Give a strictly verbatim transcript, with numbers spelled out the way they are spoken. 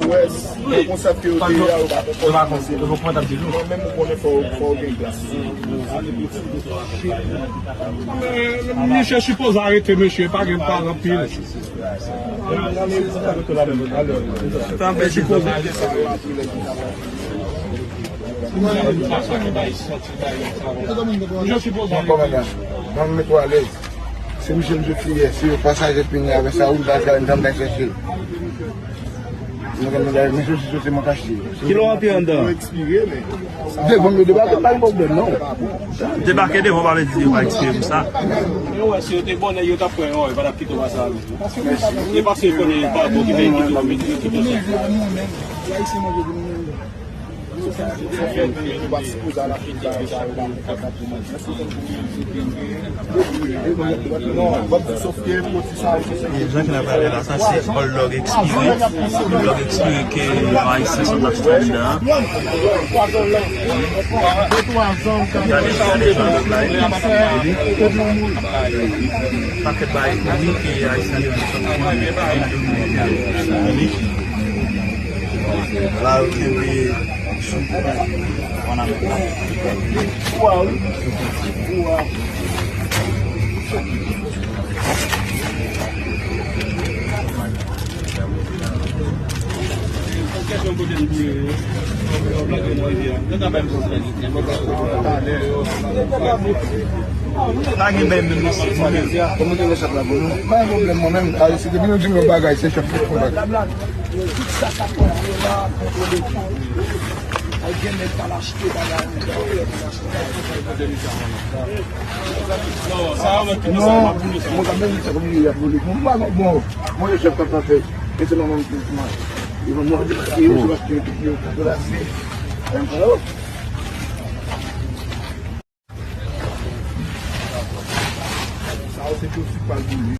Wè, nan konsèp ke yo te ye a, yo pa konprann. Yo pa konprann, yo pa konprann, t ap di nou. Mwen menm, ou konnen, fò, fò w gen klas. Men, misye sipoze arete, mesye, pa gen pale anpil. Tanpri, silvouplè. Misye sipoze arete. Kòmandan, ban m met ou alèz. Se misye m sot fiyè, se yon pasaje fini avè sa, ou ta fè, m ta chèche l. Mwen gen medam, men sou sou se mwen k achte. Kilè w antre anndan? Devan m yo debake, pa gen pwoblèm, non. Debake devan pa vle di yo pa ekspire pou sa. Yo wè, si yo te bonè, yo t ap pran yon, yo pa t ap kite w pase avè l. E paske yo konnen pa bon ki fè yo kite w, yo kite w sa. Jan ki n ap pale la, sa se hot dog ekspire. Hot dog ekspire ke yon Ayisyen sot achte anndan an. Gade, gade jan dog la ye. Pakèt bagay kouri ke Ayisyen yo sot pran. La, yo kenbe sou. Pa gen bèy menm isi. Kòman te resèt la pou nou? Pa gen pwoblèm, mwen menm, a, se depi nou di m yon bagay, se chèf ki fè bagay. Tout sa k ap pase la, kontwole tou. Ay, gen nèg k al achte bagay, nèg k al achte bagay. Non, mwen ka menm sa kòm li ap vole. Mwen pa bon, mwen se chèf k ap fè. E se manman m ki fè. E mwen mwen debake yo, se paske yo tout yo, yo la se. Sa yo se posib pa l boule.